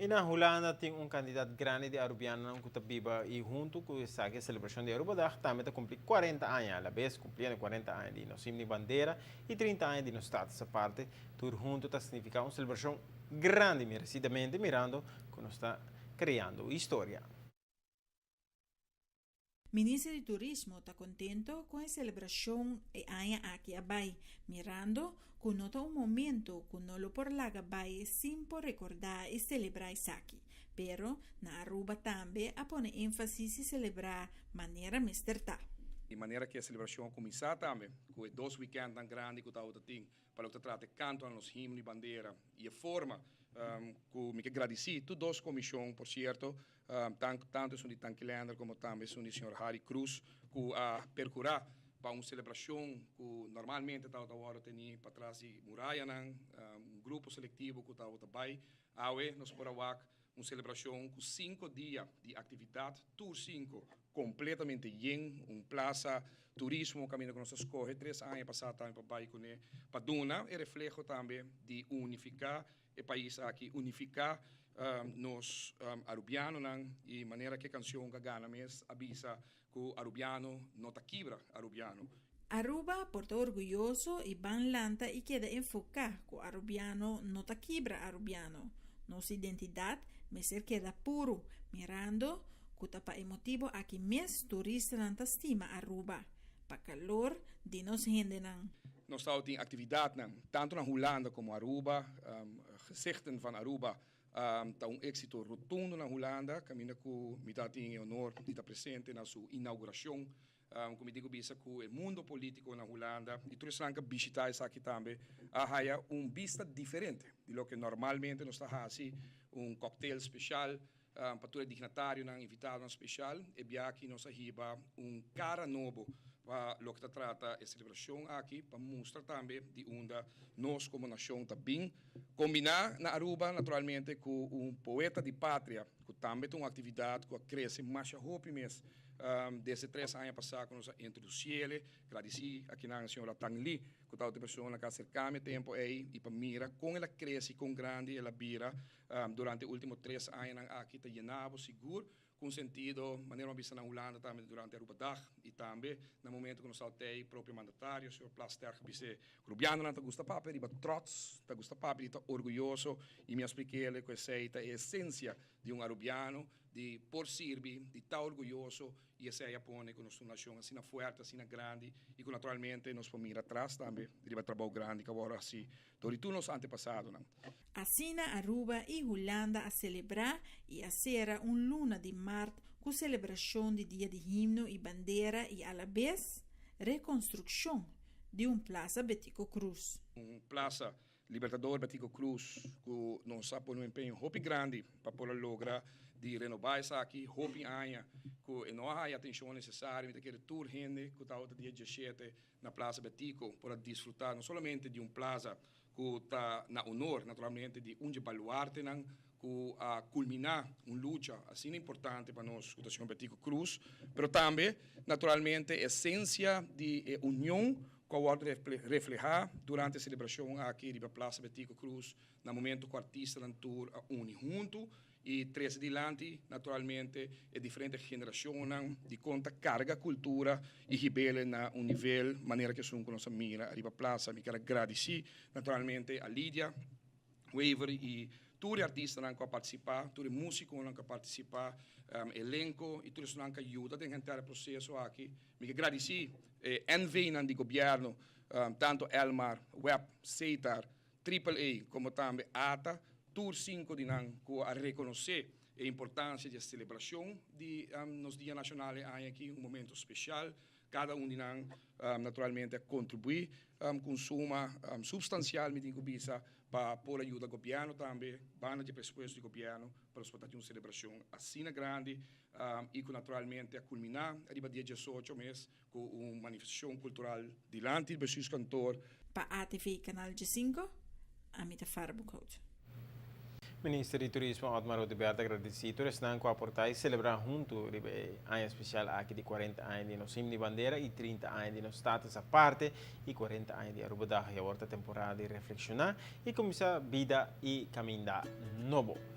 Y na Hulanda tin un cantidad grandi di Arubiano cu ta biba y hunto cu e celebracion di Arubadag tambe ta cumpli 40 aña, a la vez cumpliendo 40 aña di nos himno y bandera y 30 aña di nos status aparte, tur hunto ta significa un celebracion grandi merecidamente, mirando cu nos ta creando historia. Minister di Turismo ta contento cu e celebracion e aña aki a bay, mirando cu no ta un momento cu no lo por laga bay sin por recorda y celebra esaki. Pero na Aruba tambe a pone enfasis y celebra manera mester ta. Di manera cu e celebracion a cuminsa tambe, cu dos weekend tan grandi cu ta tin, pa loke ta trata canto na nos himno y bandera y e forma cu mi kier gradici tur dos comision, por cierto, tanto esun di Tanki Leendert como tambe esun di señor Harry Cruz, cu a percura pa un celebracion cu normalmente ta awor teni patras di muraya, un grupo selectivo cu ta bay. Awe nos por a wak un celebracion cu 5 dia di actividad, tur cinco completamente yen, un plaza turismo caminda cu nos a scoge 3 aña pasa tambe pa bay cune, pa duna e refleho tambe di unifica e pais aki, unifica nos Arubiano nan y manera cu e cancion cu gana mes a bisa cu Arubiano no ta kibra Arubiano. Aruba por ta orguyoso y ban lanta y keda enfoca cu Arubiano no ta kibra Arubiano. Nos identidad mester keda puro, mirando cu ta pa e motibo aki mes turistanan ta stima Aruba. Pa calor di nos hendenan. Nos ta tin actividad tanto na Hulanda como Aruba, Gezichten van Aruba ta un exito rotundo na Hulanda, caminda cu mi tin e honor di ta presente na su inauguracion. Cu mi digo bisa cu e mundo politico na Hulanda y tur esnan bishita esaki tambe a haya un bista diferente di loke normalmente nos ta haci, un cocktail special pa tur dignitario, invitado special. E biaha aki nos a hiba un cara nobo pa loke ta trata e celebracion aki, pa mustra tambe di unda nos como nacion ta bin combina na Aruba, naturalmente cu un poeta di patria, cu tambe tin un actividad cu a crece mas hopi mes desde 3 aña pasa cu nos a introduci. Gradici aki na señora Tang Lee, cu ta otro persona cu a acerca mi tempo ey y pa mira con el a crece, con grandi el a bira durante e ultimo 3 aña aki, ta yena bo sigur cu sentido, manera bista na Hulanda tambe durante Arubadag y tambe na momento cu nos tin propio mandatario, señor Plasterk, bisa Rubiano nan ta gusta papia riba trots, ta gusta papia ta orguyoso, y mi a splic'e cu esey ta e esencia di un Arubiano, di por sirbi, di ta orguyoso, y esey a pone cu nos nacion asina fuerte, asina grandi, y cu naturalmente nos por mira atras tambe, riba trabou grandi cu awor asina, door di nos antepasado. No? Asina Aruba y Hulanda a celebra y a cera un luna di maart cu celebracion di Dia di Himno y Bandera y a la vez reconstruccion di un Plaza Betico Croes. Un Plaza Libertador Betico Croes cu nos a pone un empeño hopi grandi pa por logra di renoba esaki, hopi aña cu no a atencion necesario. Mi kier tur hende cu ta dia 17 na Plaza Betico por disfruta no solamente di un plaza cu ta na honor naturalmente di un baluarte nan cu a culmina un lucha asina importante pa nos, cu ta Betico Croes, pero tambe naturalmente esencia di union cu a refleha durante e celebracion aki na Plaza Betico Croes, na momento cu artistanan tur a uni hunto y trece dilanti naturalmente e diferente generacion di con ta carga cultura y hib'e na un nivel manera cu esun cu nos a mira riba plaza. Mi kier gradici naturalmente a Lydia Wever y tur artistanan cu a participa, tur musiconan cu a participa, elenco y tur esnan cu a yuda den e proceso aki. Mi kier gradici NV di gobierno, tanto Elmar, WEB, Setar, AAA, como tambe ATA, tur cinco di nan cu a reconoce e importancia di e celebracion di nos Dia Nacional aki, un momento special. Cada un di nan naturalmente a contribui cu suma substancial, mi tin cu bisa, pa por yuda gobierno tambe, banda di presupuesto di gobierno, pa nos un celebracion asina grandi y cu naturalmente a culmina riba dia 18 mes cu un manifestacion cultural dilanti di bestuurskantoor. Pa ATV Canal G5, Amita Farbukout. Minister di Turismo Otmar Oduber ta gradici tur esnan cu a aporta y celebra hunto e aña special aki di 40 aña di nos himno y bandera y 30 aña di nos status aparte y 40 aña di Arubadag, y awor ta temporada di reflexiona y cuminsa bida y caminda nobo.